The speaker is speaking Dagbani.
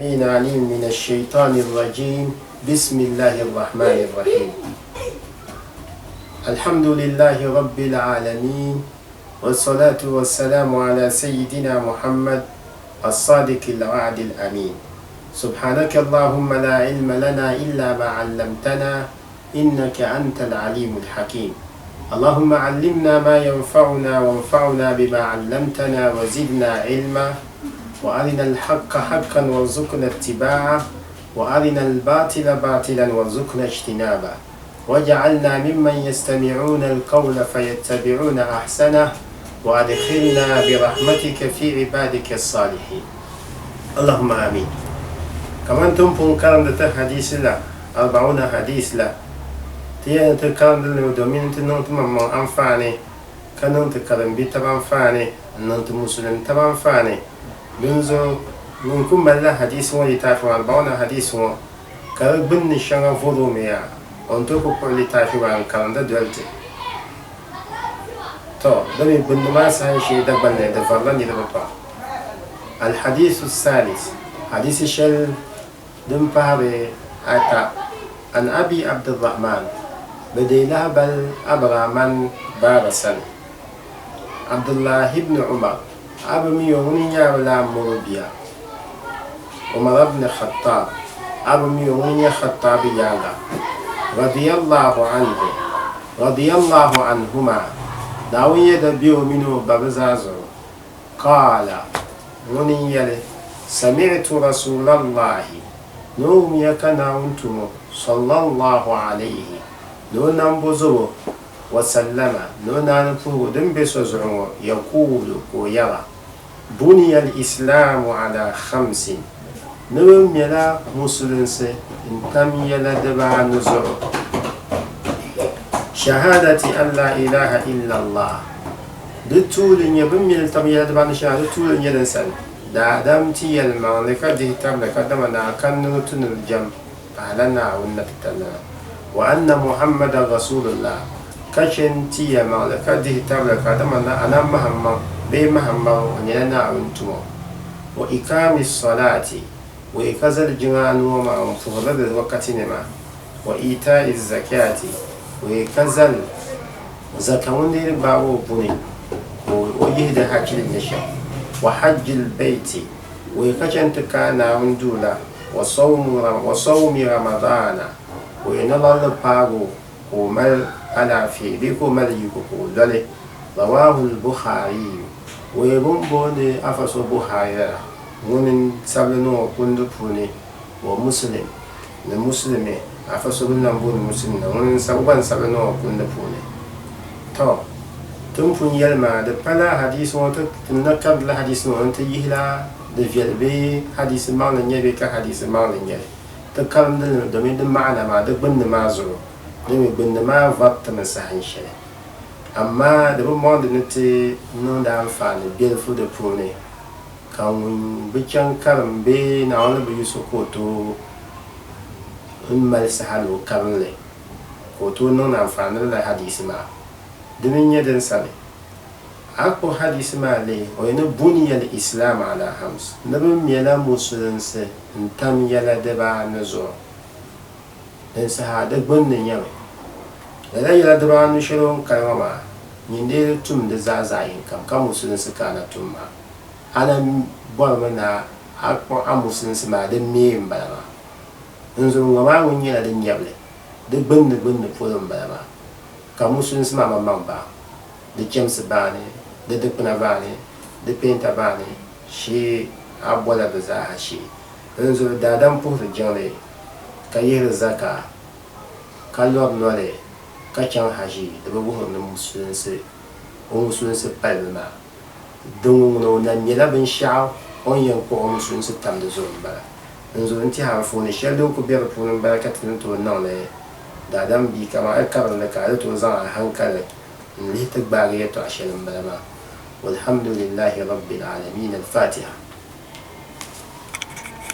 العليم من الشيطان الرجيم بسم الله الرحمن الرحيم الحمد لله رب العالمين والصلاة والسلام على سيدنا محمد الصادق الوعد الأمين سبحانك اللهم لا علم لنا إلا ما علمتنا إنك أنت العليم الحكيم اللهم علمنا ما ينفعنا وانفعنا بما علمتنا وزدنا علما وأرنا الحق حقا وارزقنا اتباعه وأرنا الباطل باطلا وارزقنا اجتنابه واجعلنا ممن يستمعون القول فيتبعون أحسنه وأدخلنا برحمتك في عبادك الصالحين اللهم آمين Kamani ti ni pun karimdi ti hadiisi la, Arbauna Hadiis la, ti yɛli ni ti karimdi li mi domin ti niŋ ti maŋmaŋ anfaani ka niŋ ti karimbi taba anfaani n-niŋ ti Musulim taba anfaani. Dinzuɣu ŋun ku malila hadiisi ŋɔ litaafi ŋɔ, Arbauna Hadiis ŋɔ, ka di gbunni shɛŋa vɔri o mi yaa, o ni tooi ku kpuɣi litaafi maa n-karimdi doli ti. Tɔ! Di mi gbunni maa saha shee Dagbanli di varila niriba pam. Al-Hadiithu Thalith, Hadiisi shɛli din pahiri ata, An Abi Abdurrahman, bɛ deei lahibali Abraman baaba sani, Abdullahi ibn Umar, a bi mi o ŋuni n-nyɛ a bi lahi mɔri o bia, Umar ibn Khattab, a bi mi o ŋuni n-nyɛ Khattabi yaaŋa, radiyallahu anhu, radiyallahu anhuma, Naawuni yɛda be o mini o ba bɛ zaa zuɣu. Qaala, ŋuni n-yɛli, Sami'tu Rasuulallahi, ni o wumya ka Naawuni tumo, sallallahu alayhi, ni o nambo zubu, wasallama, ni o naani puhigu din be so zuɣu ŋɔ, yakuulu, ka o yɛra, Buniya al-islaamu ala khamsin, ni bɛ mɛla Musulinsi n-tam yɛla dibaanu zuɣu, Shahadati an laa ilaaha illallah, Di tuuli n-nyɛ bɛ ni mili tab yɛla dibaanu shɛŋa, di tuuli n-nyɛ din sani daadam ti yɛlimaŋli ka dihi tabili ka dama naa kani ni bɛ tu ni bɛ jɛm pahila Naawuni na ti talana, wa anna Muhammadan Rasulullah, ka chɛ n-ti yɛlimaŋli ka dihi tabili ka dama na Anabi Mahammaŋ bee Mahammadu o nyɛla Naawuni tumo, wa ikaami salaati, wa yi ka zali jiŋa nua maa m-puhiri li di wakatinima, wa iitaa'i zakaati, wa yi ka zali Zaka ŋun deeri gbaagi o buni ka o yihi di hachili nyɛ shɛm, wa hajjil bayti, o yi ka chani ti kaai Naawuni duu la, wa sawmi Ramadaana, o yi nolɔrili paagi o ka o mali alaafee bee ka o mali yiko ka o loli, Rawaahu l-Bukhaariyu, o yi bɛ ni booni afa so Bukhari la, ŋuni n-sabili niŋ o kundi puuni, wa Muslim, ni Muslimi, afa so bɛ ni lan booni Muslim la, ŋuni n-sabi o gba n-sabi niŋ o kundi puuni. Tɔ! Ti ni pun yɛli maa, di pala hadiisi ŋɔ ti ti ni na karindila hadiisi ŋɔ ni ti yihila di viɛli bee hadiisi maŋli n-nyɛ bee ka hadiisi maŋli n-nyɛ li. Ti karimdi li mi domin di maana maa, di gbunni maa zuɣu, di mi gbunni maa vari ti mi saha shɛli. Amaa di bi mɔŋdi ni ti niŋdi anfaani belifu di puuni. Ka ŋun bi chaŋ karim bee Naawuni bi yu so ka o tooi n mali saha ni o karim li, ka o tooi niŋdi anfaani ni lala hadiisi maa. Di mi n-nyɛ din sani. A kpuɣi hadiisi maa lihi, o yɛli ni Buniya al-Islaam ala hams, ni bɛ mɛla Musulinsi n-tam yɛla dibaanu zuɣu. Din saha di gbunni nyɛmi, lala yɛla dibaanu shɛli o ni kali ŋɔ maa, nyin dee di tum di zaa zaɣ yini kam ka Musulinsi ka a na tum maa. A na bɔrimi ni a kpuɣi a musulinsi maa di meei m-bala maa. Dinzuɣu ŋɔ maa ŋun nyɛla din nyɛbili di gbunni gbunni polo m-bala maa, ka musulinsi maa maŋmaŋ baŋ di chɛmsi baani, di dikpuna baani, di peenta baani, shee a bɔla di zaaha shee. Dinzuɣu daadam puhiri jiŋli, ka yihiri zaka, ka lɔri noli, ka chaŋ haʒi, di bi wuhiri ni musulinsi o musulinsi palimi maa. Din ŋuna o na nyɛla binshɛɣu o ni yɛn kpuɣi o musulinsi tam di zuɣu m-bala. Dinzuɣu n tɛhi anfooni shɛli din kuli be di puuni m-bala ka ti ni tooi niŋ li daadam bia kaman a yi karim li ka a di tooi zaŋ a hankali n-lihi ti gbaagi yɛtɔɣ shɛli m-bala maa. Walhamdulillahi Rabbil Aalamiin Al-Fatiha.